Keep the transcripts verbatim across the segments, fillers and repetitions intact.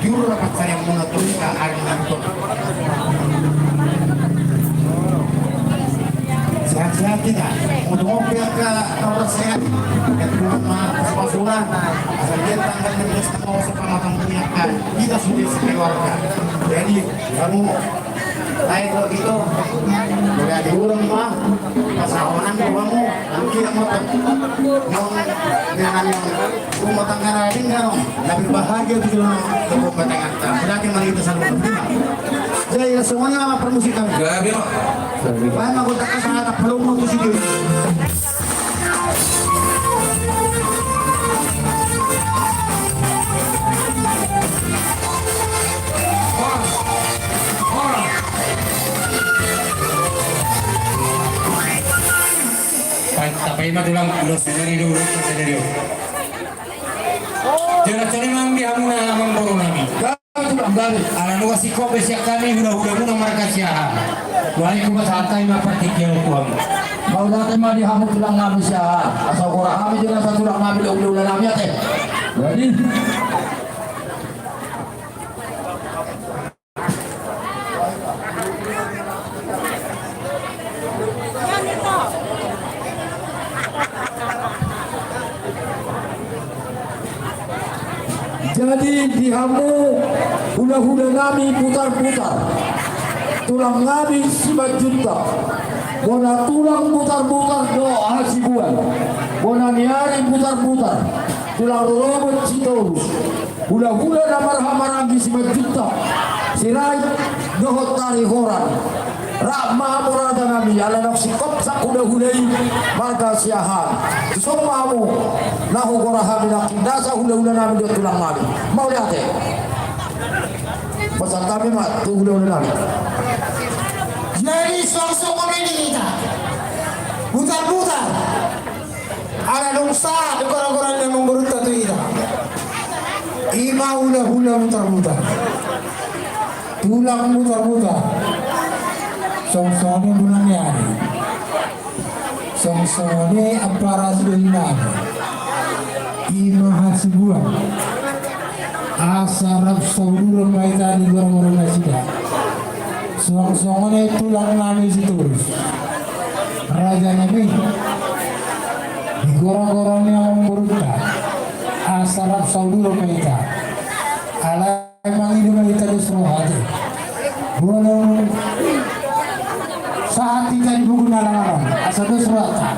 Juru rapat sariang muna tu ka ari na tu. Sehat-sehat kita. Untuk ngopi ka nomor sehat. Yang dua ma sepasuna. Asal dia tanggal enam belas tanggal sepuluh matang punya kan. Kita sudah sekeluarga. Jadi kamu Baik, kalau gitu, boleh ada orang mah, pasangan ke kamu, nanti yang mau, mau dengan yang rumah tangga lain kan, lebih bahagia gitu loh, rumah tangga. Berarti mari kita saling berterima. Jadi semuanya sama permusikan. Baik, aku tak kasih kata peluk tuh sih. Tapaima tulang, ulos dari dulu, dari dulu. Jelas, jelas, memang di hamuna, amang boru nami. Tulang nami. Ala nunga singkop be sian hami hulahula muna marga Siahaan. Wahai, hupasahat hami ma partingkian tu hamu. Mauliate ma di hamu tulang nami Siahaan. Asa hugoar hami dengan satulang nami, hulahula nami ate. Jadi. Jadi di hamu hulahula nami Butarbutar, tulang nami Simanjuntak, bona tulang Butarbutar dohot Hasibuan, bona ni ari Butarbutar, tulang rorobot Sitorus, hulahula na marhahamaranggi Simanjuntak, Sirait dohot Tarihoran. Rap ma hamu raja nami, ala naung singkop sahulahula i marga Siahaan. Tuson ma hamu, na hugoar hami nangkin nasa hulahula nami dohot tulang nami. Mauliate. Pasahat hami ma tu hulahula nami. Jadi suang songon i di hita. Butarbutar. Ala dung sahat di goragoran ni amangborunta tu hita. Ima hulahula Butarbutar. Tulang Butarbutar. Suang songon i bona ni ari. Suang songon i ampara sidolinami. Ima Hasibuan. Asa rap sauduran ma hita di goragoran nasida. Suang songon i tulang nami Sitorus. Raja nami. Di goragoran ni amangborunta. Asa rap sauduran ma hita. Alai mangido ma hita dos roha ate. Bolon sahat hita di buku na lalangon. Asa dos rohanta.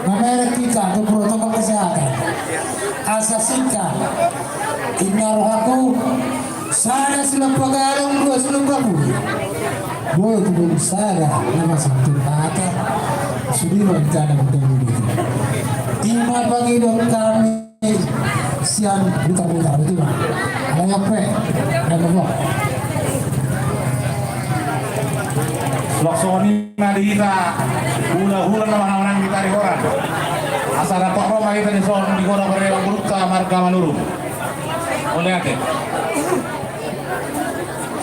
Mamereng hita tu protokol kesehatan. Asa singkat. Inna rohaku, sada silang pagadong, dua silang bambu. Boi tu boi sada, nama satu kata. Sudah rencana betul begitu. Ima pangidoan nami sian Butarbutar, betul, Bang? Alai ope, dan apa? Suang songon i ma di hita hulahula na marhahamaranggi Tarihoran. Asa rap ro ma hita di son di goragoran ni amangborunta marga Manurung. Mauliate.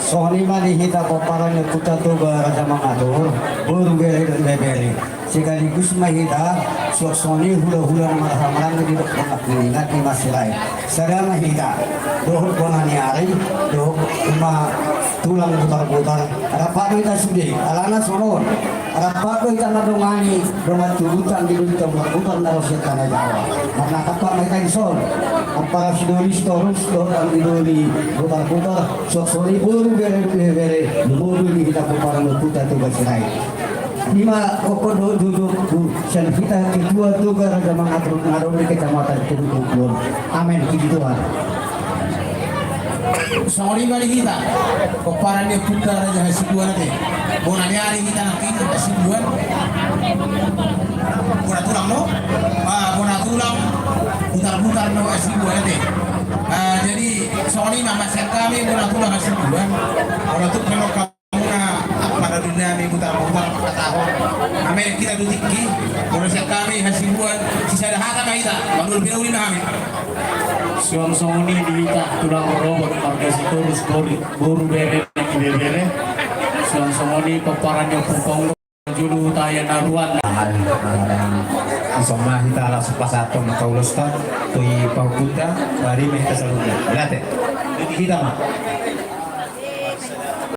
Songon i ma di hita pomparan ni ompunta Toga Raja Mangatur, boru, bere dohot ibebere. Sekaligus ma hita suang songon i hulahula na marhahamaranggi di dokter na kuningan di Masirai. Sada ma hita, dohot bona ni ari, dohot ima tulang Butarbutar. Rap ma hita sude, alana songon. Rap ma hita mandongani dongan tubu, anggi doli Butarbutar na ro sian tano Jawa. Marnatap ma hita dison. Ampara sidoli Sitorus dohot anggi doli Butarbutar. Suang songon i boru, bere dohot ibebere. Lumobi di hita pomparan ni ompunta Toga Sirait. Ima ope do jujurku sian hita ketua Toga Raja Mangatur na adong di kecamatan Kedung Kumpuon. Amen. Puji Tuhan. Songon i ma di hita pomparan ni ompunta Raja Hasibuan ate. Bona ni ari hita nangkin Hasibuan. Bona tulang do. Ah, bona tulang Butarbutar do Hasibuan ate. Ah, jadi songon i ma, masa hami bona tulang Hasibuan. Bona tulang Muna, apa na dun nami Butarbutar mangkatahon. Amen, hita tu tingki. Molo sian hami Hasibuan, sisada hata ma hita. Manul pinauli ma hami. Suang songon i di hita tulang rorobot marga Sitorus, boru, boru, bere dohot ibebere. Suang songon i pomparan ni ompunta Julu Tayan Aruan. Dison ma hita langsung pasahathon angka ulosta tu pahompunta, bari ma hita saluhutna. Mauliate. Hita ma.